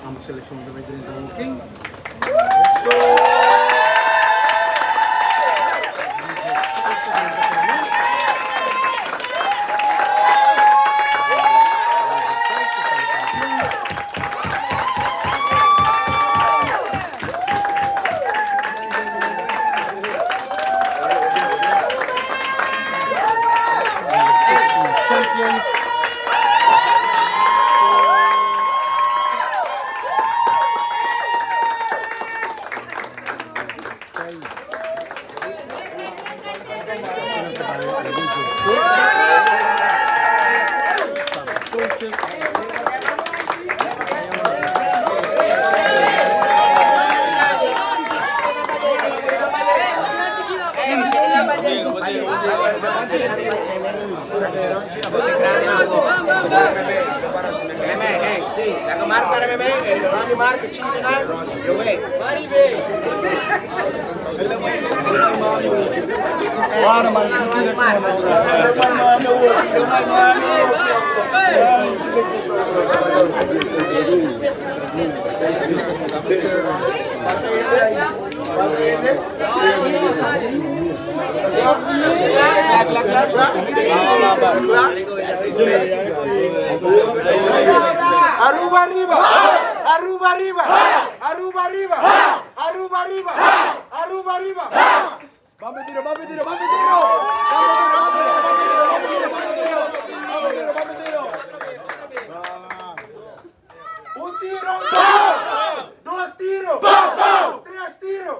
Ambos seleccion ta bay drenta hockey. Champions. Aruba ariba! Aruba ariba! Aruba ariba! Aruba ariba! Aruba ariba! Bambe tiro, bambe tiro, bambe tiro! Bambe tiro, bambe tiro, bambe tiro, bambe tiro, bambe tiro, bambe tiro! Un tiro! Dos tiro! Tres tiro!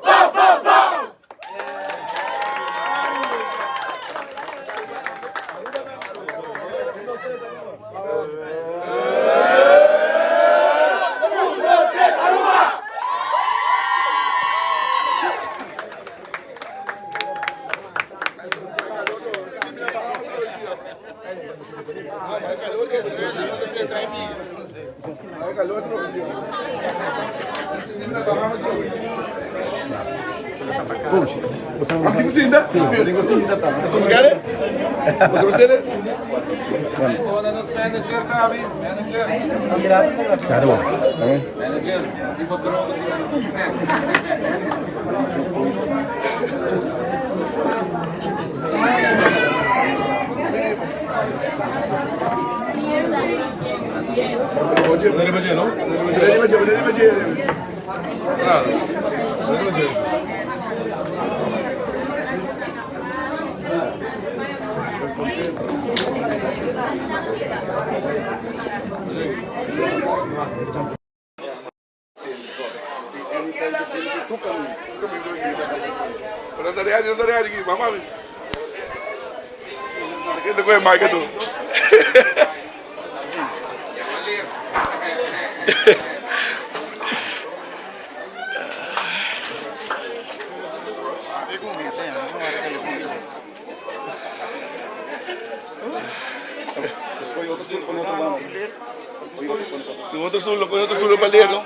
Tin otro stoel, coge otro stoel pa leer no.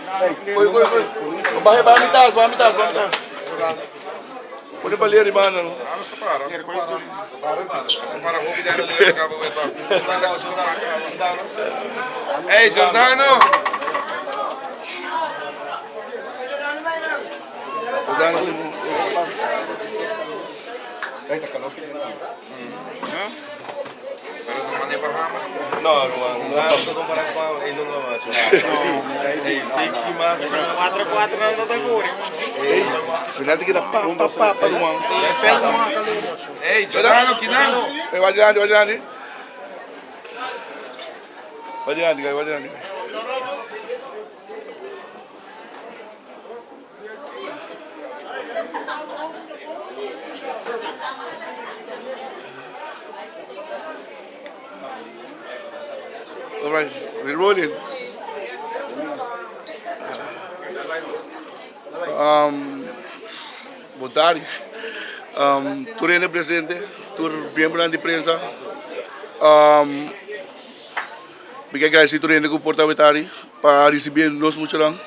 Coge, coge, coge. Baha, baha mi tas, baha mi tas, baha mi tas. Pone pa leer riba no. Hey Giordano! Pero no mane Bahamas. No, no, no ta compara cu e no macho. Ey, tiki mas. 4-4 no ta curi. Ey, final te keda pa pa pa pa ruman. Hey Giordano, Kinano! Ey, wak dilanti, wak dilanti. Wak dilanti, guys, wak dilanti. All right, we're rolling. Bon tardi tur hende presente, tur miembronan di prensa. Mi ke agradeci tur hende ku por ta wetari pa ricibi nos muchanan,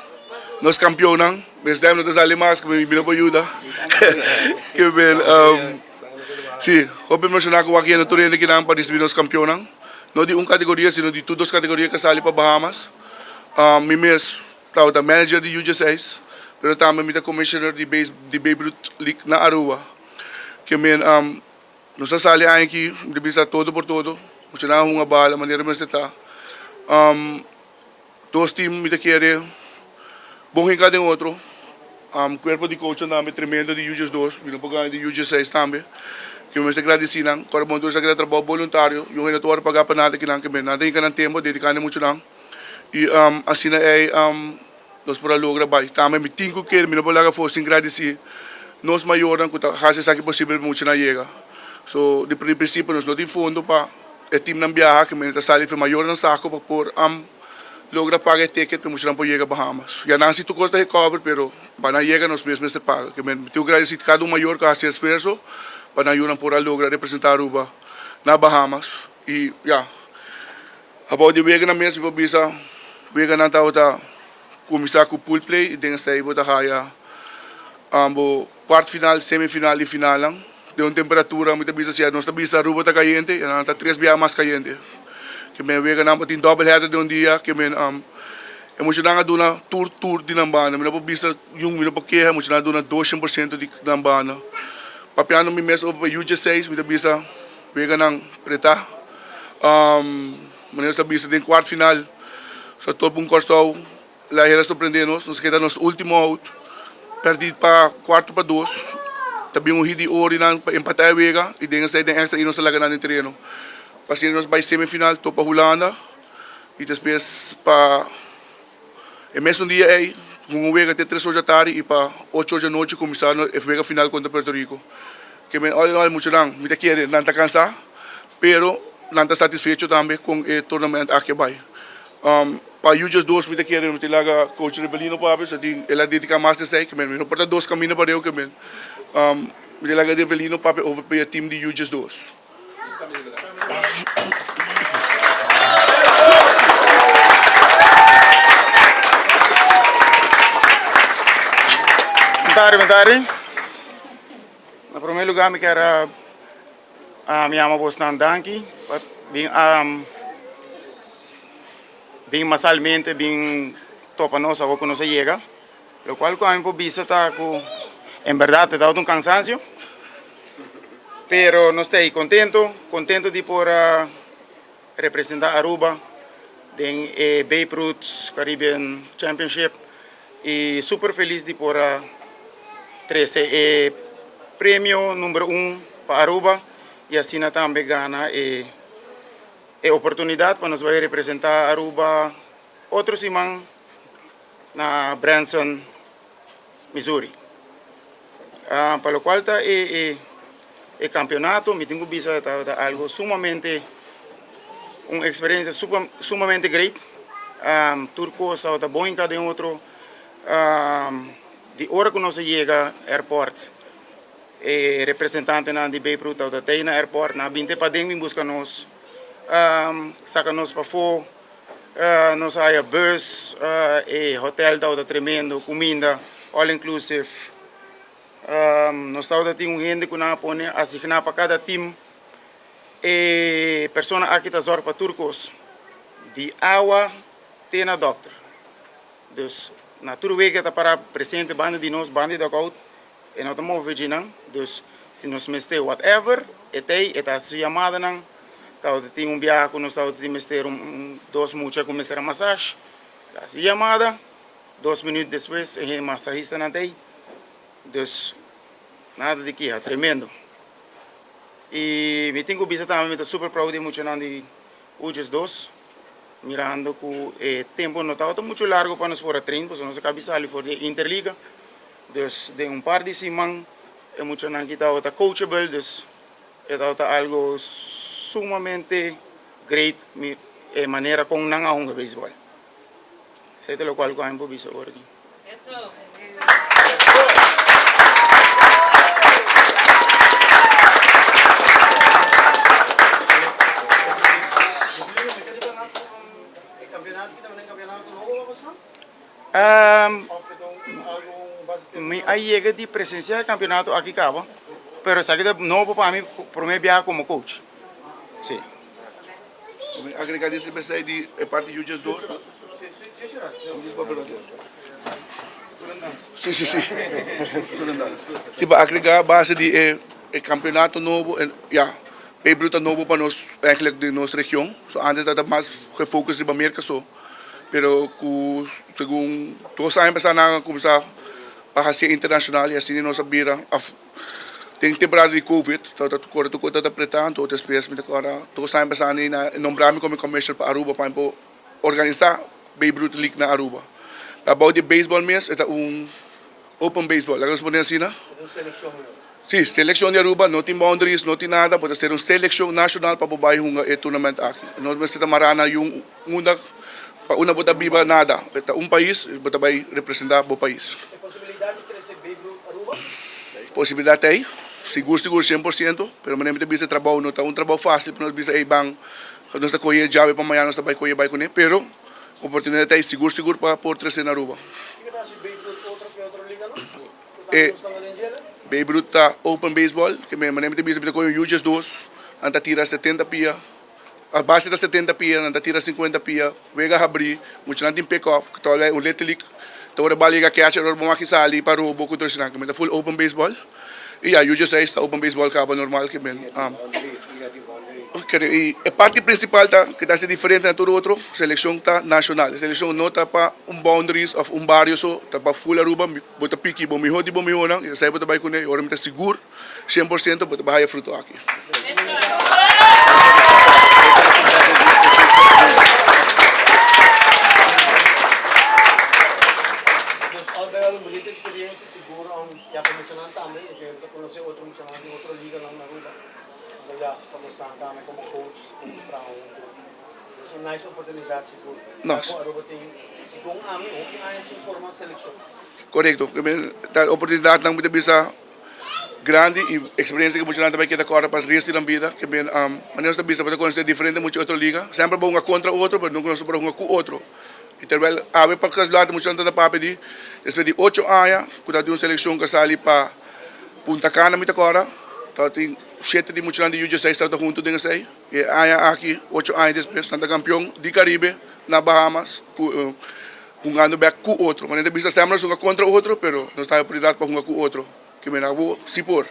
nos campeonnan. Mi stem no ta sali mas, mi no por yuda. Si, hopi emociona ku wak yendo tur hende kinan pa ricibi nos campeonnan. No di un categoria, sino di tur dos categoria ku a sali pa Bahamas. Mi mes Tabata manager di UJ6, pero tambe mi ta commissioner di di Babe Ruth League na Aruba. Ke men nos a sali aña aki, mi ta bisa todo por todo, muchanan a hunga bala manera mester ta. Dos team mi ta kere bon hinka den otro. Cuerpo di coachnan tambe tremendo di UJ dos, mi no por gana di UJ6 tambe. Ke mi mester gradisi nan, kòrda bon tur esaki ta trabou boluntario, yu hende no ta wòrdu paga pa nada kinan, ke men nan ta hinka nan tempo dedika na e muchanan. Y asina ey nos por a logra bay. Tambe mi tin cu kere, mi no por laga afo sin gradici nos mayornan cu ta haci esaki posibel pa muchanan yega. So di principio nos no tin fondo pa e teamnan biaha, ke mester ta sali for mayornan saco pa por logra paga e ticket pa muchanan por yega Bahamas. Ya nan si tur cos ta recover pero pa nan yega nos mes mester paga. Ke mi tin cu gradici cada un mayor cu a haci esfuerzo pa nan yunan por a logra representa Aruba na Bahamas. Y ya. Abou di weganan mes mi por bisa weganan tabata kuminsá ku pool play i den esei bo ta haya bo kwart final, semi final i finalnan den un temperatura mi ta bisa si nos ta bisa Aruba ta kayente i nan ta tres biaha mas kayente. Ke men weganan bo tin double header den un dia ke men e muchanan a duna tur tur di nan banda mi no por bisa yun mi no por keha e muchanan a duna 200% di nan banda. Papiando mi mes over pa UJ6 mi ta bisa Weganan pretá. Manera nos ta bisa den kwart final sa top un Kòrsou la hera sorprendé nos. Nos keda nos último out pèrdí pa kuarto pa dos. Ta bin un hit di ori nan pa empatá e wega i den esei den èkstra i nos ta laga nan den tereno. Pa asina nos bai semifinal topa Hulanda i despues pa e mesun dia ei hunga un wega te tres or dja tardi i pa ocho or dja nochi kuminsá e wega final kontra Puerto Rico. Ke men all in all muchanan mi ta kere nan ta kansa pero nan ta satisfecho tambe kon e tournament aki a bai. Pa Ujos dos mi ta kere mi ta laga coach Rebelino papia so tin el a dedica mas na esei ke men mi no por ta dos kaminda pareu ke men mi ta laga Rebelino papia over pa e team di Ujos dos. Bon tardi, bon tardi. Na prome lugar mi kier a yama bosnan danki pa bin a bin masalmente bin topa nos awor ku nos a yega. Lokual ku ami por bisa ta ku en bèrdat e tabata un kansansio, pero nos ta ei kontento, kontento di por a representá Aruba den e Babe Ruth Caribbean Championship y super feliz di por a trece e premio number un pa Aruba y asina tambe gana e e oportunidad pa nos bay representa Aruba otro siman na Branson, Missouri. Pa locual ta e e campeonato mi tin cu bisa ta algo sumamente un experiencia sumamente great tur cos tabata bon hinca den otro di ora cu nos a yega airport e representantenan di Babe Ruth tabata tey na airport nan a binte paden bin busca nos saca nos pafo nos a haya bus e hotel tabata tremendo cuminda all inclusive. Nos tabata tin un hende ku nan a pone asigná pa kada tim. E persona aki ta zòrg pa tur kos, di awa te na dòkter. Dus na tur wega e ta pará presente banda di nos, banda di dòkout, e no ta move dje nan. Dus si nos mester whatever, e ta ei, e ta hasi su yamadanan. Tabata tin un biaha ku nos tabata tin mester un dos mucha ku mester a masash, el a hasi yamada. Dos minuut despues e masahistanan ta ei. Dus nada di kiha, tremendo. I mi tin ku bisa tambe mi ta super proud di e muchanan di Ujes dos, mirando ku e tempu no tabata muchu largu pa nos por a train, pasobra nos a kabi sali for di e Interliga. Dus den un par di siman e muchanan ki tabata coachable, dus e tabata algo sumamente great e manera kon nan a hunga beisbòl. Esei ta lokual ku ami por bisa ora aki. bosnan? Um, Of e ta un algo un base di mi a yega di presencia e campeonato aki caba, pero esaki ta nobo pa mi, prome biaha como coach. Si. Mi agrega di esei di e parti Judges dos. Si, si, si. Si pa agrega base di e e campeonato nobo en ya Babe Ruth ta nobo pa nos eigenlijk den nos region. So antes ta mas gefocus riba Merca so. Pero cu segun dos aña pasa nan a cuminsa pa haci internacional y asina nos a bira af Den temporada di covid tabata kore tur kos tabata preta anto despues mi ta kòrda dos aña pasá ni nan a nombra mi komo commissioner pa Aruba pa mi por organisa Babe Ruth League na Aruba. Abou di baseball mes e ta un open baseball laga nos pone asina. Si, seleccion di Aruba no tin boundaries no tin nada bo ta ser un seleccion nacional pa bo bai hunga e tournament aki. No mester ta mará na yun unda pa unda bo ta biba nada e ta un pais bo ta bai representa bo pais. Posibilidad ta ey, sigur sigur 100%, pero manera mi ta bisa e trabou no ta un trabou facil pa nos bisa ey ban nos ta coge e llave pa mañana nos ta bay coge bay cune, pero oportunidad ta ey sigur sigur pa por trece na Aruba. E Babe Ruth ta open baseball, ke manera mi ta bisa mi ta coge un Uges dos, nan ta tira 70 pia. A base ta 70 pia, nan ta tira 50 pia, wega habrí, muchanan tin pick off, ku ta un little league, ta ora bal yega catcher ora bo maki sali pa robo ku tur esnan, ke men ta full open baseball. I ya, Yujo 6 ta open baseball kaba normal ke men. I e parti principal ta ke ta hasi diferente na tur otro, selekshon ta nashonal, e selekshon no ta pa un boundaries of un bario so, ta pa full Aruba, bo ta piki bo miho di bo mihonan, i esei bo ta bai kuné, i ora mi ta sigur. 100% bo ta bai haya fruto aki. Dus al bij al un bunita experiencia, sigur ya pa muchanan tambe, e ke ta conoce otro muchanan di otro liganan na Aruba, anto ya pa nos tambe como coach por traha hunto. Dus un nice oportunidad sigur. Ya cu Aruba tin, segun ami, hopi aña sin forma seleccion. Corecto, ta oportunidadnan mi ta bisa. Grandi y experiencia cu muchanan ta bay keda corda pa resto di nan bida. Ke ben manera nos ta bisa bo ta conoce diferente mucha otro liga. Semper bo hunga contra otro pero nunca nos ta por hunga cu otro. Y terwijl awe pa casualidad muchanan ta ta papia di despues di ocho aña cu ta tin un seleccion cu a sali pa Punta Cana mi ta corda ta tin shete di muchanan di U16 tabata hunto den esey. E aña aki ocho aña despues nan ta campeon di Caribe na Bahamas cu Hungando bek ku otro. Manera ta bisa semper nos hunga kontra otro, pero nos ta haña oportunidat pa hunga ku otro. Ke mira abo si por.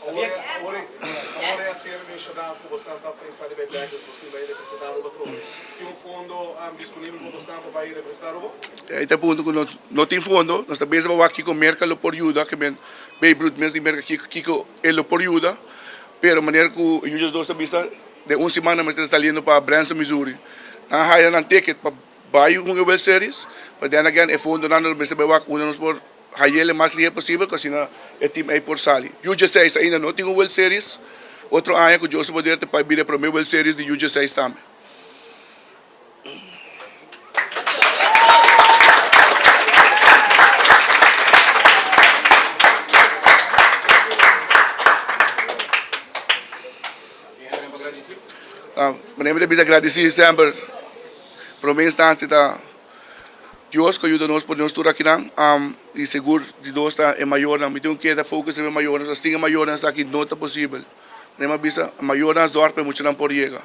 Awor e a ser menshoná ku bosnan ta pensa di bai bek, dus bos tin bai representá Aruba atrobe. Tin un fondo disponibel pa bosnan pa bai representá Aruba? E ta punto ku nos no tin fondo. Nos ta bezig pa wak kiko Merka lo por yuda. Ke men Babe Ruth mes di Merka kiko e lo por yuda. Pero manera ku Julius dos ta bisa, den un siman nan mester ta saliendo pa Branson, Missouri. Nan a haya nan ticket pa. Bai hunga World Series, but then again e fondonan lo mester bai wak unda nos por hayel e mas lihe posibel ku asina e team ei por sali. U16 ainda no tin un World Series, otro aña ku Joseph Boder ta bai bira e prome World Series di U16 tambe. Manera mi ta bisa gradisí semper. Prome instancia ta Dios cu a yuda nos pone nos tur akinan y segur di dos ta e mayornan. Mi tin cu keda focus riba e mayornan, so sin e mayornan esaki no ta posibel. Manera mi a bisa, e mayornan a zorg pa e muchanan por yega.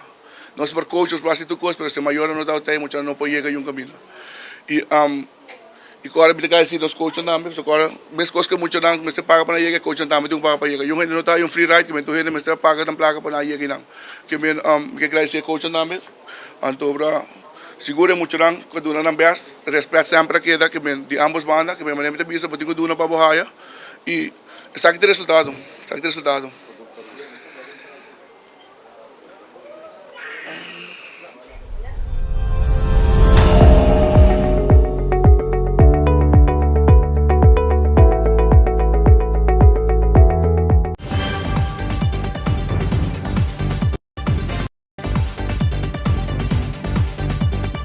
Nos por coach, nos por haci tur cos, pero si e mayornan no ta e muchanan no por yega yun caminda. Y y cu ora mi ta gradeci nos coachnan tambe, pasobra cu ora mescos cu e muchanan mester paga pa nan yega, e coachnan tambe tin cu paga pa yega. Yun hende no ta haña un free ride, kimen tur hende mester a paga nan placa pa nan yega eynan. Kimen mi ke gradeci e coachnan tambe. Anto bra, sigur e muchanan ku a duna nan bèst, rèspèt semper a keda ke men di ambos banda, ke men manera mi ta bisa bo tin ku duna pa bo haya i esaki ta e resultado, esaki ta e resultado.